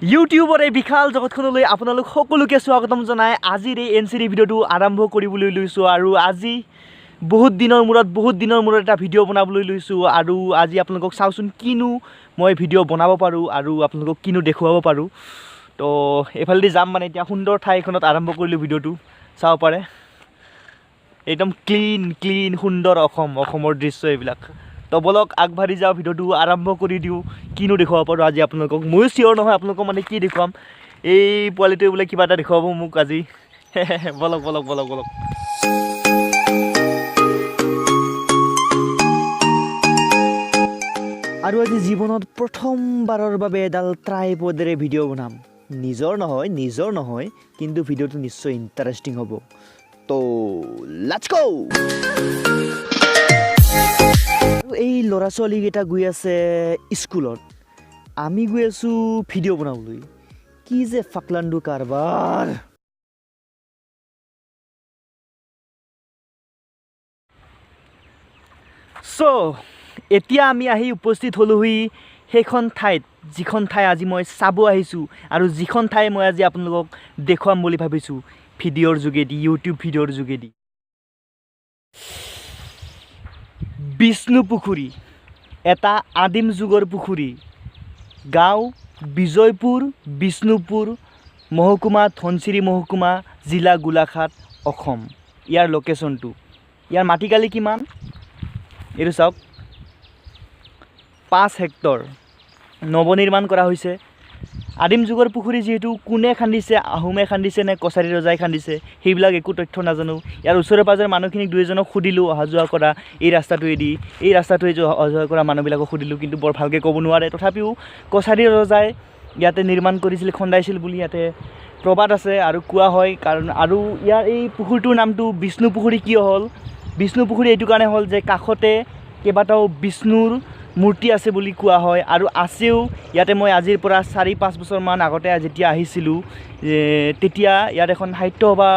ইউটিউবৰ এই বিশাল জগতখনলৈ আপোনালোক সকলোকে স্বাগতম জনাই আজিৰ এই এন চি ডি ভিডিঅ'টো আৰম্ভ কৰিবলৈ লৈছোঁ। আৰু আজি বহুত দিনৰ মূৰত এটা ভিডিঅ' বনাবলৈ লৈছোঁ। আৰু আজি আপোনালোকক চাওঁচোন কিনো মই ভিডিঅ' বনাব পাৰোঁ আৰু আপোনালোকক কিনো দেখুৱাব পাৰোঁ। তো এইফালেদি যাম, মানে এতিয়া সুন্দৰ ঠাইখনত আৰম্ভ কৰিলোঁ ভিডিঅ'টো, চাব পাৰে একদম ক্লিন ক্লিন সুন্দৰ অসম, অসমৰ দৃশ্য এইবিলাক। তো বলক আগবাঢ়ি যাওঁ, ভিডিঅ'টো আৰম্ভ কৰি দিওঁ। কিনো দেখুৱাব পাৰোঁ আজি আপোনালোকক ময়ো চিয়'ৰ নহয় আপোনালোকক মানে কি দেখুৱাম। এই পোৱালিটোৱে বোলে কিবা এটা দেখুৱাব মোক আজি। বলক বলক বলক বলক। আৰু আজি জীৱনত প্ৰথমবাৰৰ বাবে এডাল ট্ৰাইপডেৰে ভিডিঅ' বনাম। নিজৰ নহয় কিন্তু ভিডিঅ'টো নিশ্চয় ইণ্টাৰেষ্টিং হ'ব। তো let's গো। এই ল'ৰা ছোৱালীকেইটা গৈ আছে স্কুলত, আমি গৈ আছোঁ ভিডিঅ' বনাবলৈ। কি যে ফাকলাণ্ডু কাৰবাৰ। চ' এতিয়া আমি আহি উপস্থিত হ'লোহি সেইখন ঠাইত, যিখন ঠাই আজি মই চাব আহিছোঁ আৰু যিখন ঠাই মই আজি আপোনালোকক দেখুৱাম বুলি ভাবিছোঁ ভিডিঅ'ৰ যোগেদি, ইউটিউব ভিডিঅ'ৰ যোগেদি। বিষ্ণু পুখুৰী, এটা আদিম যুগৰ পুখুৰী। গাঁও বিজয়পুৰ, বিষ্ণুপুৰ মহকুমা, ধনশিৰি মহকুমা, জিলা গোলাঘাট, অসম। ইয়াৰ লোকেশ্যনটো, ইয়াৰ মাটিকালি কিমান এইটো চাওক, 5 হেক্টৰ। নৱনিৰ্মাণ কৰা হৈছে। আদিম যুগৰ পুখুৰী যিহেতু কোনে খান্দিছে, আহোমে খান্দিছে নে কছাৰী ৰজাই খান্দিছে সেইবিলাক একো তথ্য নাজানো। ইয়াৰ ওচৰে পাঁজৰে মানুহখিনিক দুই এজনক সুধিলোঁ, অহা যোৱা কৰা এই ৰাস্তাটোৱেদি, এই ৰাস্তাটোৱে অহা যোৱা কৰা মানুহবিলাকক সুধিলোঁ, কিন্তু বৰ ভালকৈ ক'ব নোৱাৰে। তথাপিও কছাৰী ৰজাই ইয়াতে নিৰ্মাণ কৰিছিল, খন্দাইছিল বুলি ইয়াতে প্ৰবাদ আছে আৰু কোৱা হয়। কাৰণ আৰু ইয়াৰ এই পুখুৰীটোৰ নামটো বিষ্ণু পুখুৰী কিয় হ'ল? বিষ্ণু পুখুৰী এইটো কাৰণে হ'ল যে কাষতে কেইবাটাও বিষ্ণুৰ মূৰ্তি আছে বুলি কোৱা হয় আৰু আছেও। ইয়াতে মই আজিৰ পৰা 4-5 বছৰমান আগতে যেতিয়া আহিছিলোঁ, তেতিয়া ইয়াত এখন সাহিত্য সভা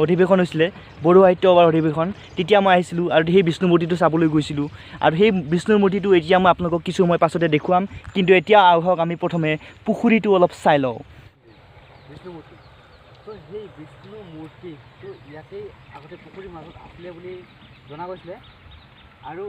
অধিৱেশন হৈছিলে, বড়ো সাহিত্য সভাৰ অধিৱেশন। তেতিয়া মই আহিছিলোঁ আৰু সেই বিষ্ণু মূৰ্তিটো চাবলৈ গৈছিলোঁ। আৰু সেই বিষ্ণুৰ মূৰ্তিটো এতিয়া মই আপোনালোকক কিছু সময় পাছতে দেখুৱাম, কিন্তু এতিয়া আহক আমি প্ৰথমে পুখুৰীটো অলপ চাই লওঁ। বিষ্ণু মূৰ্তি, তো সেই বিষ্ণু মূৰ্তিটো ইয়াতেই আগতে পুখুৰীৰ মাজত আছিলে বুলি জনা গৈছিলে। আৰু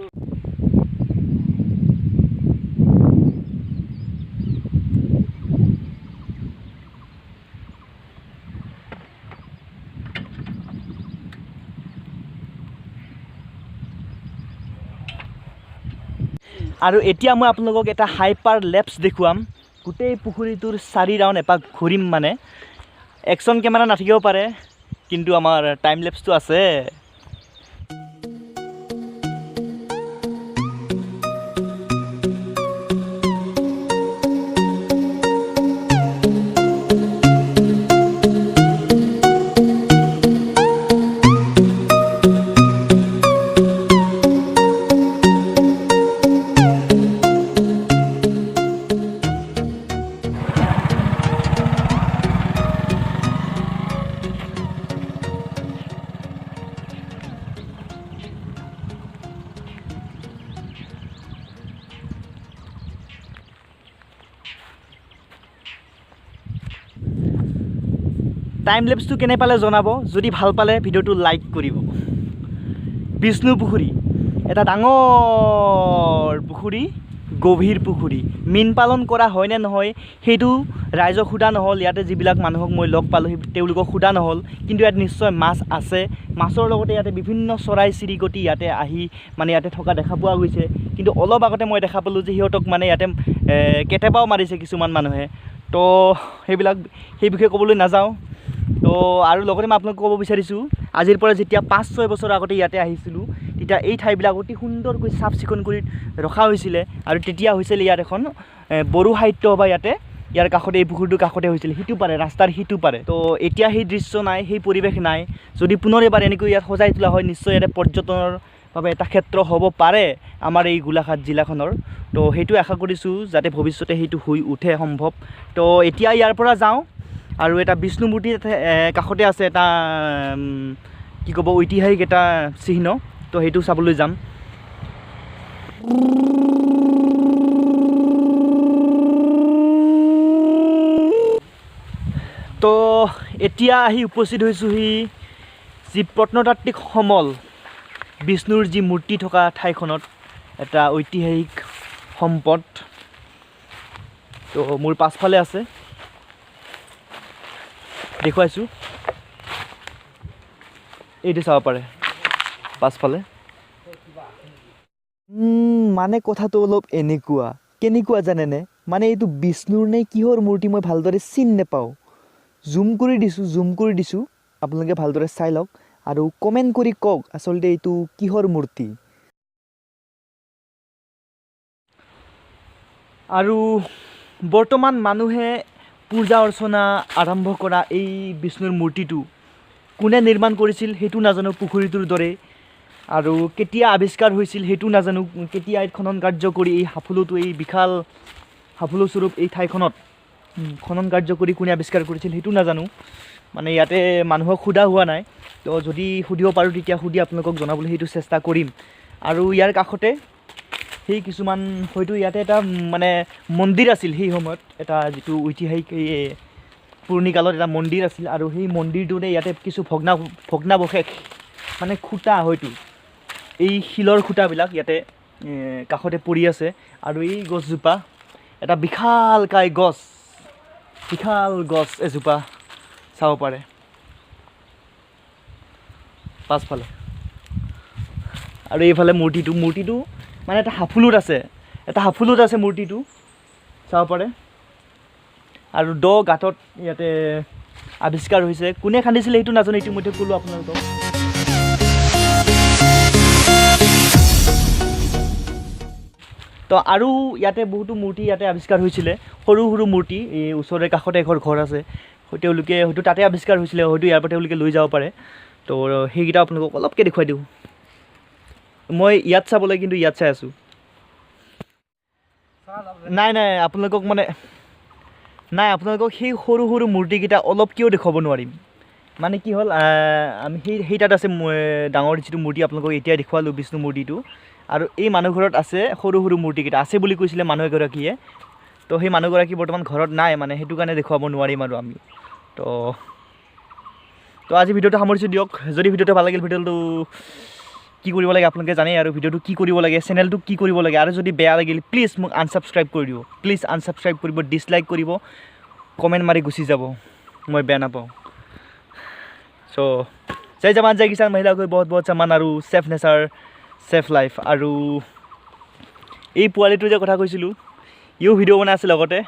আৰু এতিয়া মই আপোনালোকক এটা হাইপাৰ লেপছ দেখুৱাম। গোটেই পুখুৰীটোৰ 4 ৰাউণ্ড এপাক ঘূৰিম, মানে একশ্যন কেমেৰা নাথাকিব পাৰে কিন্তু আমাৰ টাইম লেপছটো আছে। টাইম লেপছটো কেনে পালে জনাব, যদি ভাল পালে ভিডিঅ'টো লাইক কৰিব। বিষ্ণু পুখুৰী এটা ডাঙৰ পুখুৰী, গভীৰ পুখুৰী। মীন পালন কৰা হয়নে নহয় সেইটো ৰাইজক সোধা নহ'ল। ইয়াতে যিবিলাক মানুহক মই লগ পালোঁ সেই তেওঁলোকক সোধা নহ'ল, কিন্তু ইয়াত নিশ্চয় মাছ আছে। মাছৰ লগতে ইয়াতে বিভিন্ন চৰাই চিৰিকটি ইয়াতে আহি মানে ইয়াতে থকা দেখা পোৱা গৈছে। কিন্তু অলপ আগতে মই দেখা পালোঁ যে সিহঁতক মানে ইয়াতে কেটেপাও মাৰিছে কিছুমান মানুহে। তো সেইবিলাক সেই বিষয়ে ক'বলৈ নাযাওঁ। তো আৰু লগতে মই আপোনালোকক ক'ব বিচাৰিছোঁ, আজিৰ পৰা যেতিয়া 5-6 বছৰ আগতে ইয়াতে আহিছিলোঁ তেতিয়া এই ঠাইবিলাক অতি সুন্দৰকৈ চাফ চিকুণ কৰি ৰখা হৈছিলে। আৰু তেতিয়া হৈছিলে ইয়াত এখন বড়ো সাহিত্য সভা, ইয়াতে ইয়াৰ কাষতে এই পুখুৰীটোৰ কাষতে হৈছিলে, সিটো পাৰে ৰাস্তাৰ সিটো পাৰে। তো এতিয়া সেই দৃশ্য নাই, সেই পৰিৱেশ নাই। যদি পুনৰ এবাৰ এনেকৈ ইয়াত সজাই তোলা হয় নিশ্চয় ইয়াতে পৰ্যটনৰ বাবে এটা ক্ষেত্ৰ হ'ব পাৰে আমাৰ এই গোলাঘাট জিলাখনৰ। তো সেইটো আশা কৰিছোঁ যাতে ভৱিষ্যতে সেইটো হৈ উঠে সম্ভৱ। তো এতিয়া ইয়াৰ পৰা যাওঁ আৰু এটা বিষ্ণু মূৰ্তি কাষতে আছে, এটা কি ক'ব ঐতিহাসিক এটা চিহ্ন, তো সেইটো চাবলৈ যাম। তো এতিয়া আহি উপস্থিত হৈছোঁহি যি প্ৰত্নতাত্ত্বিক সমল, বিষ্ণুৰ যি মূৰ্তি থকা ঠাইখনত, এটা ঐতিহাসিক সম্পদ। তো মোৰ পাছফালে আছে, দেখুৱাইছোঁ, এইটো চাব পাৰে পাছফালে। মানে কথাটো অলপ এনেকুৱা, কেনেকুৱা জানেনে, মানে এইটো বিষ্ণুৰ নে কিহৰ মূৰ্তি মই ভালদৰে চিনি নাপাওঁ। জুম কৰি দিছোঁ, জুম কৰি দিছোঁ, আপোনালোকে ভালদৰে চাই লওক আৰু কমেণ্ট কৰি কওক আচলতে এইটো কিহৰ মূৰ্তি। আৰু বৰ্তমান মানুহে পূজা অৰ্চনা আৰম্ভ কৰা এই বিষ্ণুৰ মূৰ্তিটো কোনে নিৰ্মাণ কৰিছিল সেইটো নাজানো, পুখুৰীটোৰ দৰে। আৰু কেতিয়া আৱিষ্কাৰ হৈছিল সেইটো নাজানো, কেতিয়া এই খনন কাৰ্য কৰি এই সাফুলটো, এই বিশাল সাফুলস্বৰূপ এই ঠাইখনত খনন কাৰ্য কৰি কোনে আৱিষ্কাৰ কৰিছিল সেইটো নাজানো। মানে ইয়াতে মানুহক সোধা হোৱা নাই, তো যদি সুধিব পাৰোঁ তেতিয়া সুধি আপোনালোকক জনাবলৈ সেইটো চেষ্টা কৰিম। আৰু ইয়াৰ কাষতে সেই কিছুমান হয়তো ইয়াতে এটা মানে মন্দিৰ আছিল সেই সময়ত, এটা যিটো ঐতিহাসিক এই পুৰণি কালত এটা মন্দিৰ আছিল। আৰু সেই মন্দিৰটোতে ইয়াতে কিছু ভগ্নাৱশেষ মানে খুঁটা, হয়তো এই শিলৰ খুঁটাবিলাক ইয়াতে কাষতে পৰি আছে। আৰু এই গছজোপা এটা বিশালকায় গছ, বিশাল গছ এজোপা চাব পাৰে পাছফালে। আৰু এইফালে মূৰ্তিটো, মূৰ্তিটো মানে এটা সাফুলত আছে, এটা সাফুলত আছে মূৰ্তিটো চাব পাৰে। আৰু দ গাঁতত ইয়াতে আৱিষ্কাৰ হৈছে, কোনে খান্দিছিলে সেইটো নাজানো, ইতিমধ্যে ক'লোঁ আপোনালোকক। তো আৰু ইয়াতে বহুতো মূৰ্তি ইয়াতে আৱিষ্কাৰ হৈছিলে, সৰু সৰু মূৰ্তি। এই ওচৰৰে কাষতে এঘৰ ঘৰ আছে, তেওঁলোকে হয়তো তাতে আৱিষ্কাৰ হৈছিলে, হয়তো ইয়াৰ পৰা তেওঁলোকে লৈ যাব পাৰে। তো সেইকেইটা আপোনালোকক অলপকৈ দেখুৱাই দিওঁ। মই ইয়াত চাবলৈ কিন্তু ইয়াত চাই আছোঁ। নাই নাই আপোনালোকক মানে নাই, আপোনালোকক সেই সৰু সৰু মূৰ্তিকেইটা অলপ কিয় দেখুৱাব নোৱাৰিম। মানে কি হ'ল, আমি সেই তাত আছে ডাঙৰ যিটো মূৰ্তি আপোনালোকক এতিয়াই দেখুৱালোঁ, বিষ্ণু মূৰ্তিটো। আৰু এই মানুহ ঘৰত আছে সৰু সৰু মূৰ্তিকেইটা আছে বুলি কৈছিলে মানুহ এগৰাকীয়ে। তো সেই মানুহগৰাকী বৰ্তমান ঘৰত নাই, মানে সেইটো কাৰণে দেখুৱাব নোৱাৰিম আৰু আমি। তো তো আজি ভিডিঅ'টো সামৰিছোঁ দিয়ক। যদি ভিডিঅ'টো ভাল লাগিল, ভিডিঅ'টো কি কৰিব লাগে আপোনালোকে জানেই, আৰু ভিডিঅ'টো কি কৰিব লাগে, চেনেলটো কি কৰিব লাগে। আৰু যদি বেয়া লাগিল প্লিজ মোক আনছাবস্ক্ৰাইব কৰি দিব, প্লিজ আনছাবস্ক্ৰাইব কৰিব, ডিছলাইক কৰিব, কমেণ্ট মাৰি গুচি যাব, মই বেয়া নাপাওঁ। চ' জয় জৱান জয় কিষাণ, মহিলাকৈ বহুত বহুত সন্মান আৰু ছেফ নেচাৰ ছেফ লাইফ। আৰু এই পোৱালিটো যে কথা কৈছিলোঁ, ইও ভিডিঅ' বনাই আছে লগতে।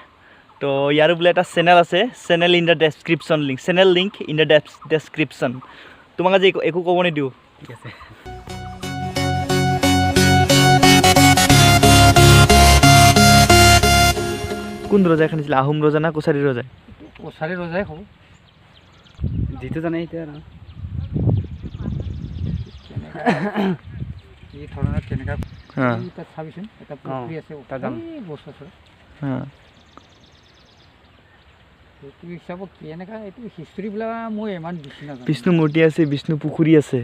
তো ইয়াৰো বোলে এটা চেনেল আছে, channel in the description link, channel link in the description. তোমাক আজি একো ক'ব নিদিওঁ, ঠিক আছে। কোন ৰজাই খান্দিছিল, আহোম ৰজা না কছাৰী ৰজাই? কছাৰী ৰজাই হ'ব, যিটো জানে এতিয়া আৰু এই ধৰণৰ কেনেকুৱা। তাত চাবিচোন এটা পুখুৰী আছে, গছ আছে। সেইটো হিচাপত কেনেকুৱা এইটো হিষ্ট্ৰীবিলাক মই ইমান বেছি নাজানো। বিষ্ণু মূৰ্তি আছে, বিষ্ণু পুখুৰী আছে।